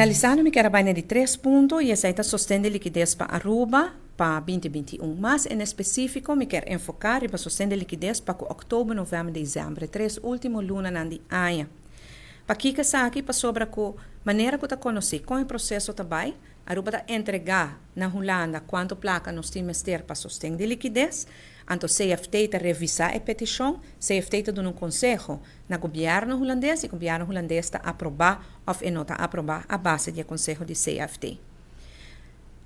Finalisando, mi kier bay na di tres punto y esey ta sosten di likides pa Aruba pa 2021. Mas en especifico, mi kier enfoca riba sosten di likides pa october, november, december, tres ultimo lunanan di aña. Pakico esaki? Pasobra cu manera cu ta conoce con e proceso ta bay, Aruba ta entrega na Hulanda cuanto placa nos tin mester pa sosten di likides, anto CFT ta revisa e peticion, CFT ta duna un conseho na gobierno Hulandes y gobierno Hulandes ta aproba of e no ta aproba a base di e conseho di CFT.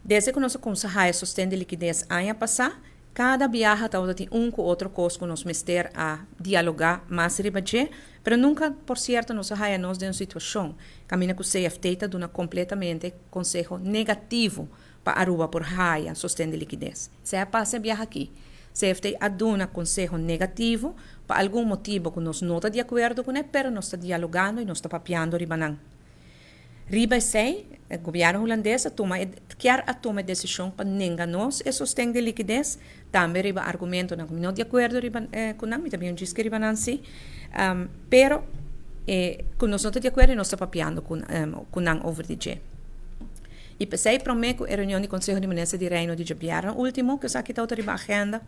Desde cu nos a cuminsa sosten di likides aña pasa, cada biaha tin un cu otro cos cu nos mester a dialoga mas riba dje, pero nunca, por cierto, nos a haya nos den un situacion caminda cu CFT ta duna completamente conseho negativo pa Aruba por haya sosten di likides. Esey a pasa e biaha aki. CFT a duna conseho negativo pa algun motibo cu nos no ta di acuerdo cu ne, pero nos ta dialogando y nos ta papiando riba nan. Riba esey, gobierno Hulandes a tuma, kier a tuma decision pa nenga nos e sosten di likides, tambe riba argumentonan cu no di acuerdo riba cu nan, mi tambe un djis riba nan si, pero cu nos no ta di acuerdo y nos ta papiando cu nan over di dje. Y p'esey prome cu e reunion di Conseho di Minister di Reino di diabierna ultimo, cu esaki ta riba agenda,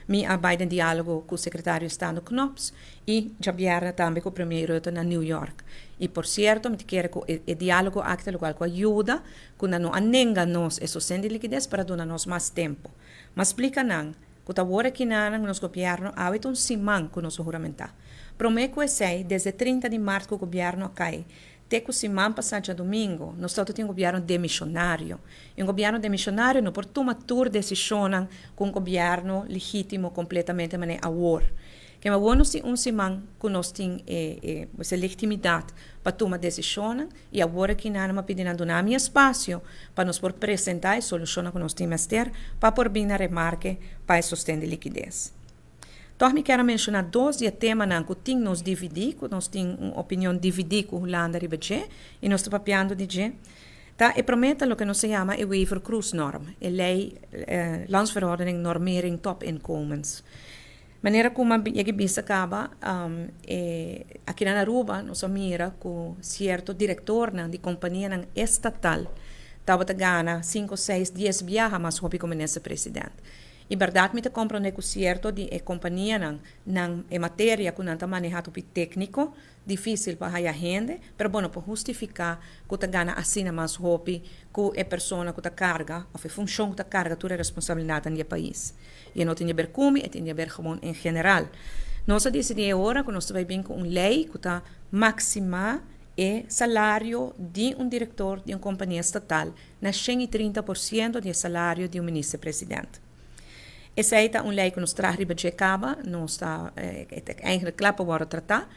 mi a bay den dialogo cu secretario di Estado Knops y diabierna tambe cu Premier Rutte na New York. Y por cierto, mi kier cu e dialogo aki locual cu a yuda, cu nan no a nenga nos e sosten di likides pa duna nos mas tempo. M'a splica nan, cu ta awor aki nan nos gobierno a un siman cu nos huramenta. Prome cu esey, desde 30 di maart cu gobierno a cay, te cu siman pasa diadomingo, nos tin un gobierno demisionario. Y un gobierno demisionario no por tuma tur decision cu un gobierno legitimo completamente manera awor. Cu awor nos tin un siman cu nos tin e legitimidad pa tuma decision y awor aki nan m'a pidi nan duna mi espacio pa nos por presenta e solucion cu nos tin mester pa por bin na remarke pa e sosten di likides. Toch mi kier menciona dos di temanan cu tin nos dividi, cu nos tin un opinion dividi cu Hulanda riba dje, y nos ta papiando di dje. Ta e prome ta loke nos ta yama e Wever-Croes-norm, e ley landsverordening normering topinkomens. Manera cu mi a bisa caba, aki na Aruba, nos a mira cu cierto directornan di compania estatal tabata gana 5, 6, 10 biaha mas hopi cu minister president. E berdad mi ta comprende cu cierto di e companianan nan e materia cu nan ta maneha hopi tecnico, dificil pa haya hende, pero bueno, pa hustifica cu ta gana asina mas hopi cu e persona cu ta carga, of e funcion cu ta carga tur e responsabilidad den e pais. Y no tin di haber cu mi, tin di haber gewoon en general. Nos a dicidi awor cu nos ta bin cu un ley cu ta maxima e salario di un director di un compania estatal na 130% di salario di un minister-president. Esey ta un ley cu nos a traha riba dje caba, nos ta eigenlijk cla pa wordo trata.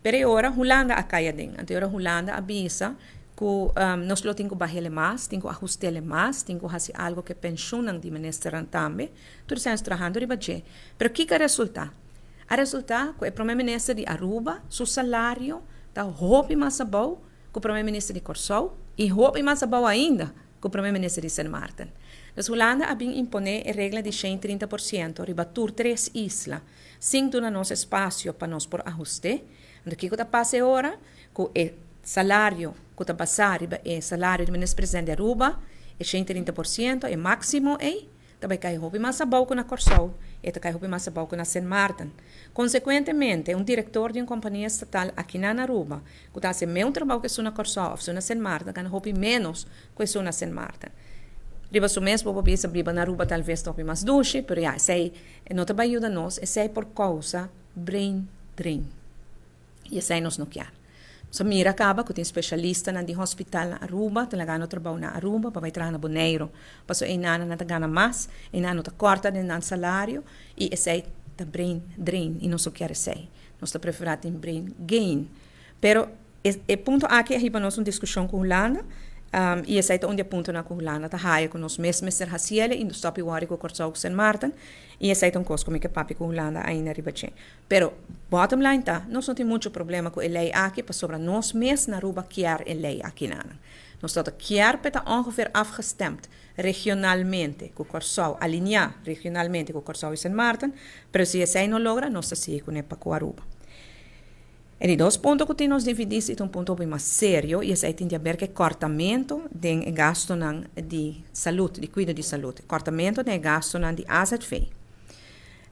Pero awor Hulanda a cay aden. Anto awor Hulanda a bisa cu nos lo tin cu bah'e mas, tin cu ahusta mas, tin cu haci algo cu pensioen di minister tambe. Tur esey trahando riba dje. Pero kico a resulta? A resulta cu e prome minister di Aruba, su salario ta hopi mas abou cu e prome minister di Corsou y hopi mas abou ainda cu e prome minister di Sint Maarten. Dus Hulanda a bin impone e regla di 130% riba tur tres isla, sin duna nos espacio pa nos por ahusta. Anto, kico ta pasa awor? Cu e salario cu ta pasa riba e salario di minister president di Aruba, e 130%, e maximo ey, tambe cay hopi mas abou cu na Corsou, y ta cay hopi mas abou cu na Sint Maarten. Consecuentemente, un director di un compania estatal aki na Aruba, cu ta haci mesun trabou cu esun na Corsou of na Sint Maarten, gana hopi menos cu esun na Sint Maarten. Riba su mes, bo bisa biba na Aruba talves hopi mas dushi, pero ja, esey no ta yuda nos, esey por causa brain drain. Y esey nos no kier. So mira caba cu tin specialistanan di hospital na Aruba, ta lagando trabou na Aruba, pa bay traha na Boneiro. Paso einan nan ta gana mas, einan no ta corta den nan salario, y esey ta brain drain, y nos no kier esey. Nos ta prefera tin brain gain. Pero e punto aki a nos un discusion cu Hulanda, y esey ta un di e puntonan cu Hulanda ta haya cu nos mes mester haci'e y nos stop worry cu Corsou cu Sint Maarten, y esey ta un cos cu mi kier papia cu Hulanda ainda riba dje. Pero bottom line ta, nos no tin mucho problema cu e ley aki, pasobra nos mes na Aruba kier e ley aki nan. Nos ta kier pa ta ongeveer afgestemd regionalmente cu Corsou, alinea regionalmente cu Corsou y Sint Maarten, pero si esey no logra, nos ta sigui cu ne pa cu Aruba. E di dos punto ku tin nos dividí si ta un punto hopi mas serio i esei tin di aber ku e kòrtamentu den e gastunan di salud, di kuido di salud, e kòrtamentu den e gastunan di AZV.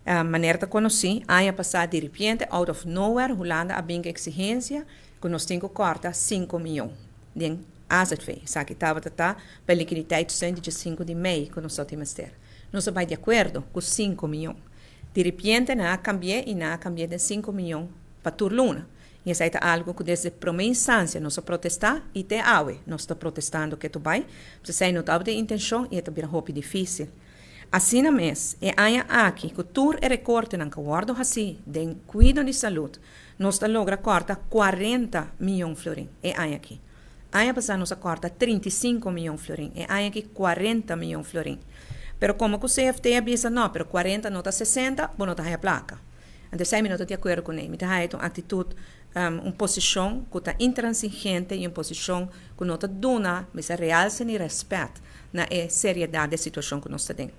Manera ta konosí, aña pasá diripiente, out of nowhere, Hulanda a bin ku eksigensia ku nos tin ku kòrta sinku mion den AZV. Esaki tabata ta pa e likiditeitssteun di djesinku di mei ku nos lo tin mester. Nos a bai di akuerdo ku sinku mion. Diripiente nan a kambi'é i nan a kambi'é den sinku mion pa tur luna. I esei ta algu ku desde promé instansia nos a protestá i te awe nos ta protestando ketu bai, pasobra esei no tabata e intenshon i e ta bira hopi difísil. Asina mes, e aña aki ku tur e rekortenan ku a wòrdu hasí den kuido di salud, nos ta logra kòrta kuarenta mion florin e aña aki. Aña pasá nos a kòrta 35 mion florin, e aña aki 40 mion florin. Pero komo ku CFT a bisa no, pero 40 no ta 60, bo no ta haña plaka. Anto esei mi no ta di akuerdo kuné. Mi ta haña ta un aktitut, un posishon ku ta intransigente i un posishon ku no ta duna mester realse ni rèspèt na e seriedat di e situashon ku nos ta den.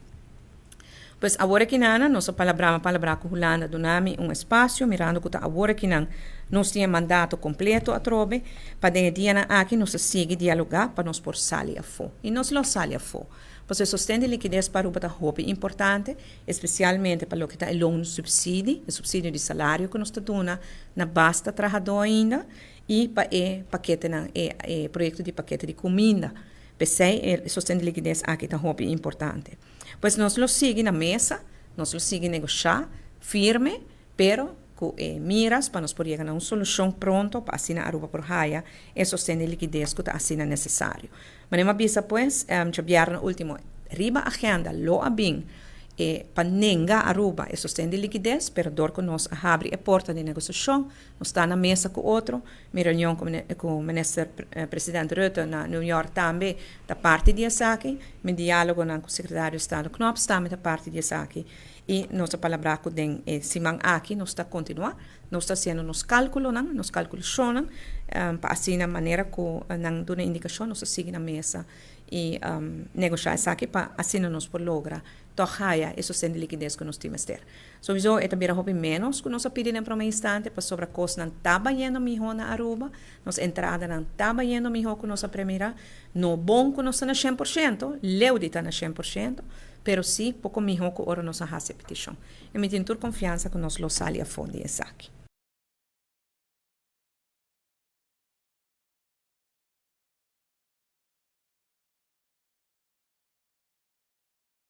Pues awor aki nan nos a palabrá, mi a palabrá ku Hulanda duna mi un espasio mirando ku ta awor aki nan nos tin e mandato kompleto atrobe pa den e dianan aki nos ta sigui dialogá pa nos por sali afó. I nos lo sali afó. Pasobra e sosten di likides pa Aruba ta hopi importante, espesialmente pa loke ta e loonsubsidie, e supsidio di salario ku nos ta duna na basta trahadó ainda i pa e paketenan, e e proyekto di pakete di kuminda. P'esei e sosten di likides aki ta hopi importante. Pues nos lo sigui na mesa, nos lo sigui negoshá firme, pero ku e miras pa nos por yega na un solushon pronto pa asina Aruba por haya e sosten di likides ku ta asina nesesario. Manera mi a bisa pues, djabièrnè último riba agenda lo a bin e pa nenga Aruba e sosten di likides, pero dor ku nos a habri e porta di negosiashon, nos ta na mesa ku otro. Mi reunion ku Minister President Rutte na New York tambe ta parti di esaki. Mi diálogonan ku Sekretario di Estado Knops tambe ta parti di esaki. I nos a palabrá ku den e siman aki nos ta kontinuá. Nos ta hasiendo nos kálkulonan, nos kalkulashonnan, pa asina manera ku nan duna indikashon nos ta sigui na mesa i negoshá esaki pa asina nos por logra tòg haya e sosten di likides ku nos tin mester. Souiso e ta bira hopi ménos ku nos a pidi den promé instante pasobra kosnan ta bayendo mihó na Aruba, nos entradanan ta bayendo mihó ku nos a premirá. No bon ku nos ta na 100%, leu di ta na 100%, pero sí poko mihó ku ora nos a hasi e petishon. I mi tin tur konfiansa ku nos lo sali afó di esaki.